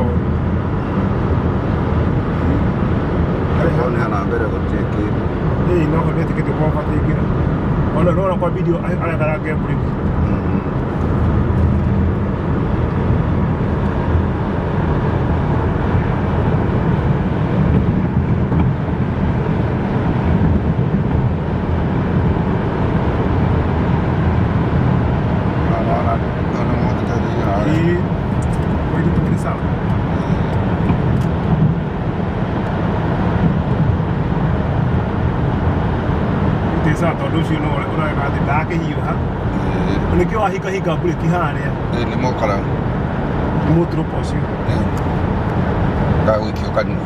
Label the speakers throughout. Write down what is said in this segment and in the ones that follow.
Speaker 1: Ihoru.
Speaker 2: Akorwo nĩ hana mbere gũtirĩ kĩndũ.
Speaker 1: Ĩĩ no ho nĩetĩkĩtio kwa overtaking. Ona no kwa video arekarange brake.
Speaker 2: Ona ona mũndũ tũthiaga.
Speaker 1: Ĩĩ. Kwa hiyo tukiri sawa. Ĩtĩ sawa tondũ ũcio no ũreka atĩ ndakĩhiũha. Nĩkĩo wahingahinga breki harĩa.
Speaker 2: Ĩĩ nĩ mũkora.
Speaker 1: Nĩ mũtũrũko ũcio.
Speaker 2: Ndagũikio kanua.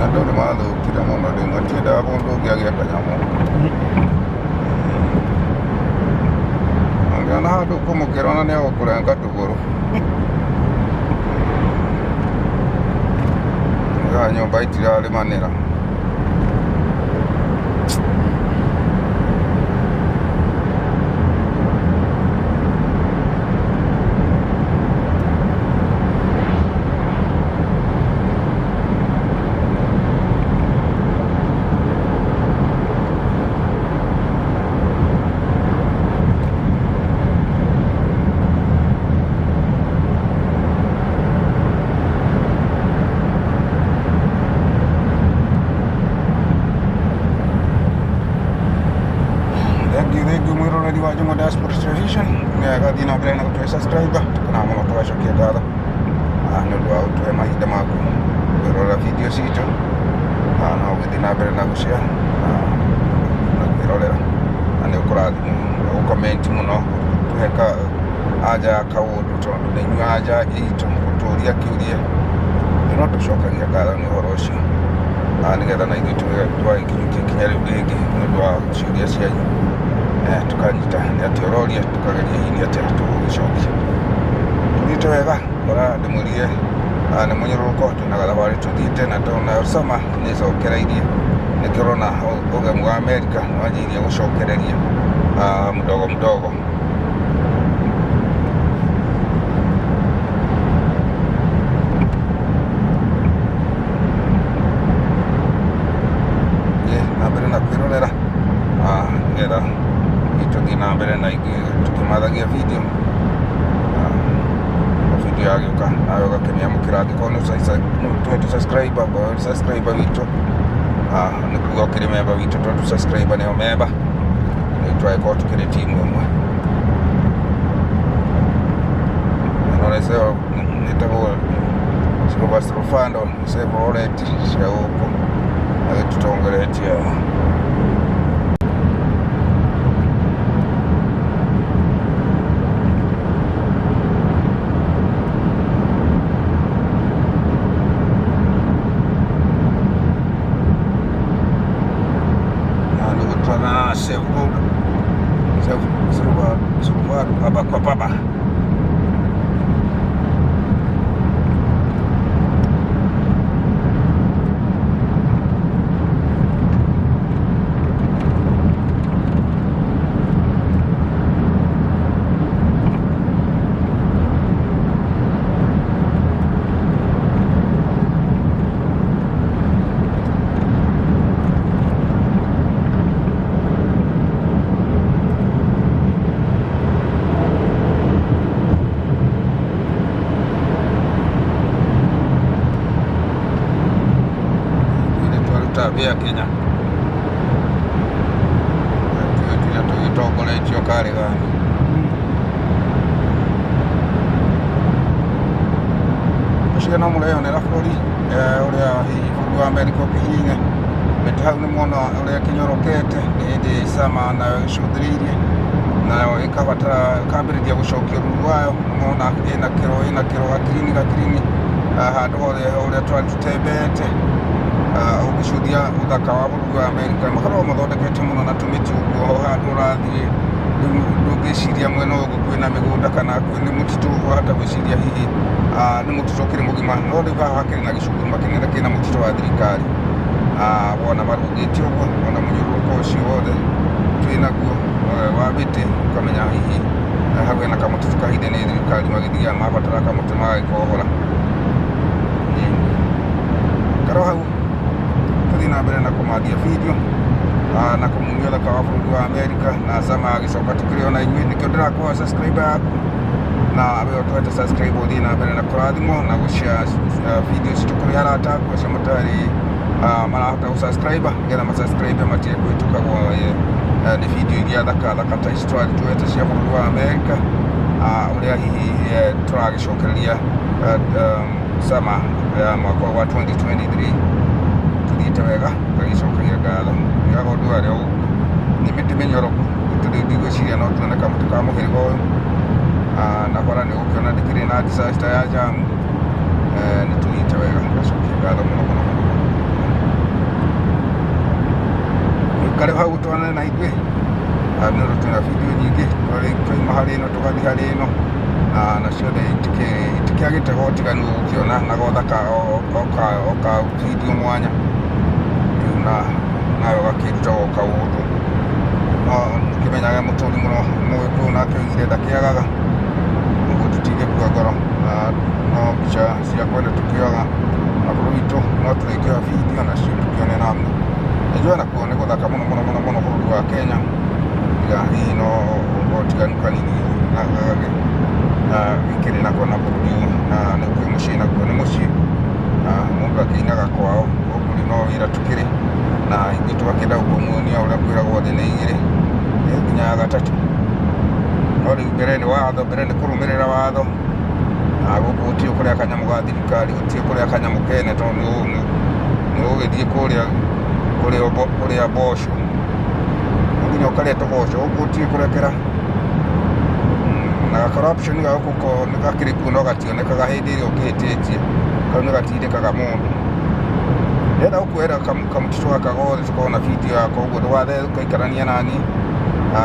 Speaker 2: Andũ nĩ mathũkire mũno rĩu matiendaga mũndũ ũngĩ agĩe kanyamũ. Angĩona handũ kũmũkĩra ona nĩ egũkũrenga tũgũrũ. Nĩgetha nyũmba itirarĩmanĩra. Thank you, thank you mwĩroreri wa Juma Diaspora Television. Nĩ agathiĩ na mbere na gũtũhe subscribe kana mũno tũgacokia ngatho nĩ ũndũ wa gũtũhe mahinda maku kwĩrorera video citũ na ũgĩthiĩ na mbere na gũshare na kwĩrorera na nĩ ũkũrathimwo na gũcomment mũno tũhe ka anja ya kaũndũ tondũ nĩ inyuĩ anja itũ gũtũria kĩũria no tũcokagia ngatho nĩ ũhoro ũcio nĩgetha na ithuĩ tũgagĩkinyũkia ikinya rĩu rĩngĩ nĩ ũndũ wa ciũria cianyu tũkanyita nĩ atĩa ũroria tũkageria hihi nĩ atĩa tũgũgĩcokia tũthiĩte wega ora ndĩmwĩrire nĩ mũnyũrũrũko twĩna gathabarĩ tũthiĩte na tona sama nĩ ĩcokereirie nĩkĩo ũrona ũgemu wa Amerika nĩ wanjĩrĩirie gũcokereria mdogo mdogo. Thiĩ na mbere na kwĩrorera nĩgetha tũthiĩ na mbere na ingĩ tũkĩmathagia video video yagĩũka nawe ũgakĩmĩamũkĩra angĩkorwo nĩ tũhetwo subscriber ngorwo subscriber witũ nĩ kuga ũkĩrĩ member witũ tondũ subscriber nĩo member rĩu twagĩkorwo tũkĩrĩ timu ĩmwe. Ĩno nĩ ĩtagwo Silver Silvando nĩ Chevrolet cia gũkũ agĩtũtongoretie haha. Na nĩ gũtwarana na Silverado baba kwa baba. Nĩ twaruta mbĩa Kenya tuya tũgĩtongoretio karĩ gani ũcio no mũreyonera bũrũri ũrĩa hihi bũrũri wa Amerika ũkĩhihinya mĩtĩ hau nĩ muona ũrĩa ĩkĩnyorokete nĩ hĩndĩ sama nayo ĩcũthĩrĩirie. Nayo ĩkabatara ĩkambĩrĩria gũcokia ruru wayo. Nĩmona ĩna kĩro, ĩna kĩro gakirini gakirini handũ hothe ũrĩa twari tũtembeete. Ũngĩcuthia ũthaka wa bũrũri wa Amerika, makoragwo mathondekete mũno na tũmĩtĩ ũguo, o handũ ũrathiĩ rĩu ndũngĩciria mwena ũyũ kwĩna mĩgũnda kana nĩ mũtitũ, wahota gwĩciria hihi nĩ mũtitũ ũkĩrĩ mũgima, no rĩu haha hakĩrĩ na gĩcunguruma kĩnene kĩna mũtitũ wa thirikari. Wona marũngĩte ũguo, wona mũnyũrũrũko ũcio wothe twĩnaguo wa mĩtĩ, ũkamenya hihi hau hena kamũtitũ kahinda nĩ thirikari magĩthiaga mabatara kamũtĩ magagĩkohora. Karo hau tũthiĩ na mbere na kũmathia video na kũmunia ũthaka wa bũrũri wa Amerika na sama agĩcoka tũkĩrĩ ona inyuĩ. Nĩkĩo ndĩrakũhoya subscribe yaku, na we ũtwete subscribe, ũthiĩ na mbere na kũrathimwo na gũshare video citũ kũrĩ arata aku acio matarĩ marahota gũ-subscribe, nĩgetha ma-subscribe matige kũhĩtũkagwo nĩ video iria thaka thaka ta ici tũrathiĩ tuoete cia bũrũri wa Amerika, ũrĩa hihi tũragĩcokereria sama ya mwaka wa 2023. Tũthiĩte wega, ngagĩcokagia ngatho. Ndigaga ũndũ arĩa ũguo nĩ mĩtĩ mĩnyoroku tũrĩ, ndigwĩciria no tuone kamũtĩ ka mũhĩrĩga ũyũ. Na bara nĩ ũgũkĩona ndĩkĩrĩ na disaster ya jam. Nĩ tũthiĩte wega, ngacokia ngatho mũno mũno mũno mũno. Rĩu karĩ hau twanane na ithuĩ nĩ ũndũ twĩna video nyingĩ. Twaima harĩ ĩno tũgathiĩ harĩ ĩno, na ciothe itikĩagĩte gotiganu ũgũkĩona na gothaka o ka video mwanya. Rĩu na nawe ũgakĩruta o kaũndũ, no kĩmenyaga mũtũri mũno mũgĩkũyũ nake oigire ndakĩagaga ũguo, tũtingĩkua ngoro. No mbica cia kwenda tũkĩoyaga na bũrũri witũ, no tũrĩkĩoya video nacio tũkĩone namna. Najua nakuo nĩ gũthaka mũno mũno mũno mũno bũrũri wa Kenya, tiga hihi no ũtiganu kanini na gĩkĩrĩ nako na bũrũri ũyũ, na nĩkuo mũciĩ, nakuo nĩ mũciĩ na mũndũ akĩinaga kwao. Gũkũ rĩu no wĩra tũkĩrĩ na ithuĩ tũgakĩenda gũkũmuonia ũrĩa kwĩragwo thĩ nĩ igĩrĩ nginya ya gatatũ, no rĩu mbere nĩ watho, mbere nĩ kũrũmĩrĩra watho. Na gũkũ gũtirĩ kũrĩa kanyamũ ga thirikari, gũtirĩ kũrĩa kanyamũ kene, tondũ nĩ ũgĩthiĩ kũrĩa kũrĩa mboco, no nginya ũkarĩa tũboco, gũkũ gũtirĩ kũrekera. Na corruption ga gũkũ ko nĩ gakĩrĩ kuo, no gationekaga hĩndĩ ĩrĩa ũkĩhĩtĩtie, kau nĩ gatindĩkaga mũndũ. Ndĩrenda gũkuoera kamũtitũ gaka gothe tũkorwo na video yako ũguo, ndũgathe ũgaikarania nani,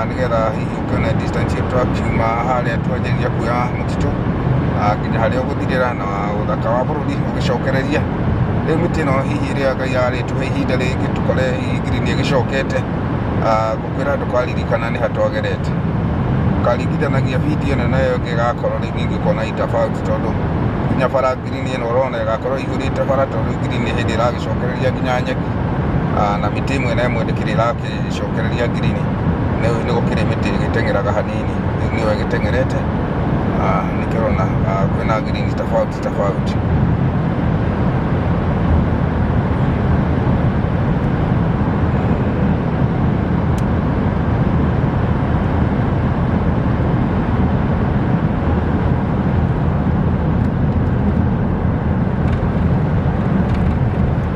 Speaker 2: nĩgetha hihi ũkĩone distance ĩyo twakiuma harĩa twanjĩrĩria kuoya mũtitũ nginya harĩa ũgũthirĩra na ũthaka wa bũrũri ũgĩcokereria. Rĩu mĩtĩ ĩno hihi ĩrĩa Ngai arĩtũhe ihinda rĩngĩ tũkore hihi green ĩgĩcokete, ngũkwĩra ndũkaririkana nĩ ha twagerete. Ũkaringithanagia video ĩno na ĩyo ĩngĩ, ĩgakorwo rĩu ningĩ ũkona i tofauti, tondũ nginya bara green ĩno ũrona ĩgakorwo ĩihũrĩte bara, tondũ green nĩ hĩndĩ ĩragĩcokereria nginya nyeki, na mĩtĩ ĩmwe na ĩmwe ndĩkĩrĩ ĩragĩcokereria green. Nĩ gũkĩrĩ mĩtĩ ĩgĩteng'eraga hanini, rĩu nĩyo ĩgĩteng'erete. Nĩkĩo ũrona kwĩna green tofauti tofauti.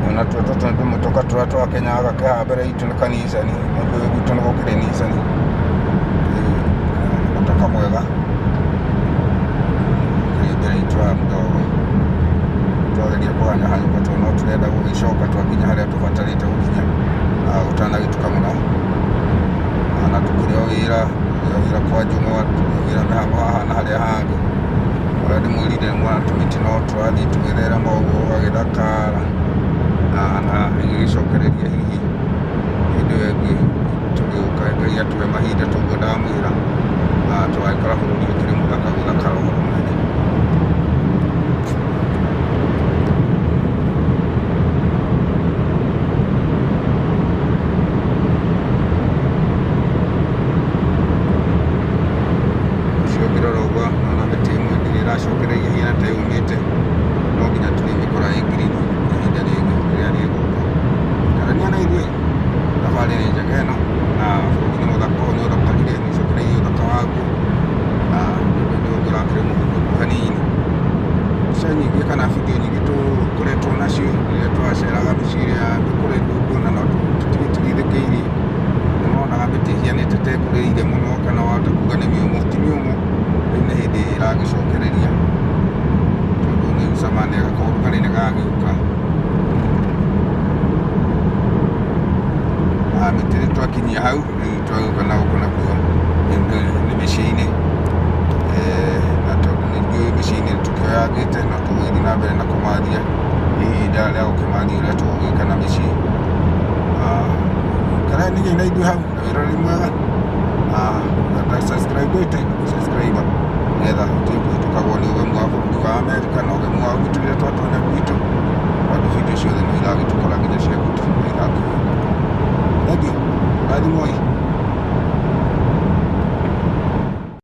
Speaker 2: Ona tuo tũtũ nĩ tũmũtoka tũrĩa twa Kenya gakĩhaha mbere itũ nĩ kanicani, nĩkũĩ gwitũ nĩ gũkĩrĩ nicani. Mũtoka mwega kĩrĩ mbere itũ haha mũdogo. Twageria kũhanyũhanyũka tondũ no tũrenda gũgĩcoka twakinya harĩa tũbatarĩte gũkinya gũtanagĩtuka mũno. Na tũkĩrĩ o wĩra, tũkĩrĩ o wĩra kwa Njũng'wa, tũkĩrĩ o wĩra mĩhang'o haha na harĩa hangĩ. Ũrĩa ndĩmwĩrire mwana tũmĩtĩ no tũrathiĩ tũgĩtherema ũguo ũgagĩthakara na ĩgĩgĩcokereria hihi hĩndĩ ĩyo ĩngĩ tũgĩũka Ngai atũhe mahinda toguo ndamwĩra, tũgagĩkora bũrũri ũkĩrĩ mũthaka gũthakara ũhoro mwene. Ũcio ũngĩrora ũguo ona mĩtĩ ĩmwe ndĩrĩ ĩracokereria ĩhana ta yũmĩte, no nginya tũrĩmĩkora ĩ green ihinda rĩngĩ rĩrĩa rĩgũka. Karania na ithuĩ, thabarĩ nĩ njega ĩno na bũrũri nĩ mũthaka, ũyũ nĩ ũthakarire, nĩ ũcokereirie ũthaka waguo, na ũndũ ũngĩ ũrakĩrĩ mũhũthũ hanini. Mbica nyingĩ kana video nyingĩ tũkoretwo nacio rĩrĩa twaceraga mĩciĩ ĩrĩa tũkoretwo kuo, na no tũtigĩtigithĩkĩirie, nĩ monaga mĩtĩ ĩhianĩte ta ĩkũrĩrĩire mũno kana wahota kuga nĩ mĩũmũ, ti mĩũmũ, rĩu nĩ hĩndĩ ĩragĩcokereria tondũ rĩu summer nĩ kaũrugarĩ nĩ gagĩũka. Mĩtĩ rĩu twakinyia hau, rĩu twagĩũka na gũkũ nakuo nĩ mĩciĩ-inĩ, na tondũ nĩ njũĩ mĩciĩ-inĩ tũkĩoyangĩte, no tũgũgĩthiĩ na mbere na kũmathia ihinda rĩa gũkĩmathia ũrĩa tũgũgĩka na mĩciĩ. Karani na ithuĩ hau na wĩroreri mwega, na subscribe ĩte subscribe nĩgetha ũtige kũhĩtũkagwo nĩ ũgemu wa bũrũri wa Amerika na ũgemu wa gwitũ rĩrĩa twatonya gwitũ, tondũ video ciothe no iragĩtũkora nginya cia gwitũ no irakĩoya. Thengiũ, rathimwoi.